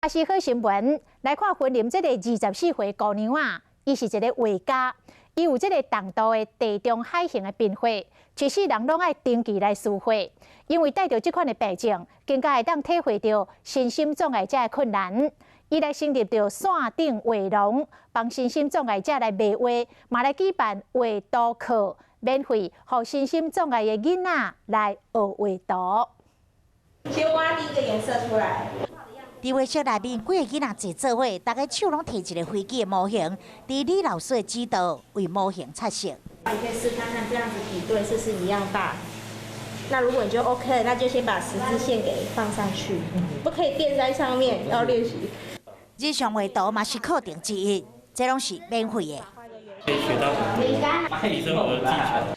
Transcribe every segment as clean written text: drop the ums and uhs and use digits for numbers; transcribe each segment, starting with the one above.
是好新聞，來看雲林這个24歲姑娘啊，伊是一个畫家，伊有這个重度的地中海型的貧血，一世人攏愛定期來輸血，因為帶著這款的病症，更加會當體會著身心障礙者的困難。伊來成立著線頂畫廊，幫身心障礙者來賣畫，嘛來舉辦畫圖課，免費予身心障礙的囡仔來學畫圖。先挖第一個顏色出來。佇畫室內面，幾個囡仔坐做伙，逐家手攏提一个飛機的模型，佇李老師的指導為模型擦色。你可以試看看這樣子比對是不是一樣大。那如果你覺得 OK，那就先把十字線給放上去，不可以墊在上面，要練習。日常畫圖嘛是課程之一，這攏是免費的。可以學到很多提升我的技巧。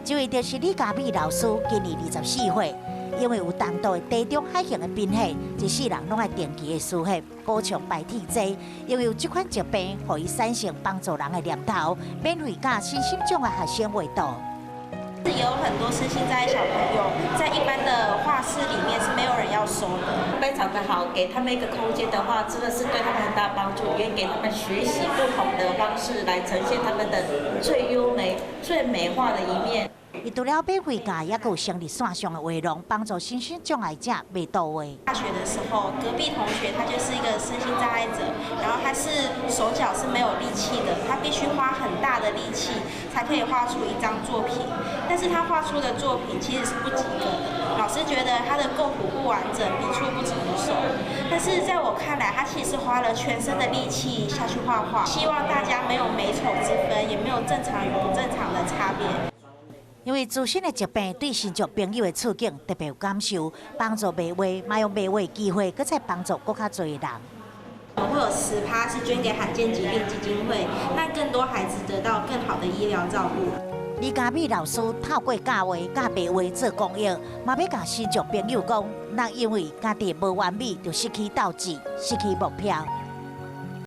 這位就是李嘉美老師，今年24歲。因為有重度的地中海型的貧血，一世人攏愛定期的輸血補充排鐵劑。因為有這款疾病，予伊產生幫助人的念頭，免費教身心障礙學生畫圖。是有很多身心障礙小朋友，在一般的畫室裡面是沒有人要收的。非常的好，給他們一個空間的話，真的是對他們很大幫助，也給他們學習不同的方式來呈現他們的最優美、最美化的一面。伊除了免費教，也閣有成立線上的畫廊，幫助身心障礙者賣圖畫。大學的時候，隔壁同學他就是一個身心障礙者，然後他是手腳是沒有力氣的，他必須花很大的力氣才可以畫出一張作品，但是他畫出的作品其實是不及格的。老師覺得他的構圖不完整，筆觸不成熟，但是在我看來，他其實花了全身的力氣下去畫畫。希望大家沒有美醜之分，也沒有正常與不正常的差別。因為自身的疾病對身障朋友的處境特別有感受，幫助賣畫，嘛用賣畫機會，閣再幫助閣較濟人。會有10趴是捐給罕見疾病基金會，讓更多孩子得到更好的醫療照顧。李嘉美老師透過教畫、佮賣畫做公益，嘛欲共身障朋友講，若因為家己無完美，就失去鬥志、失去目標。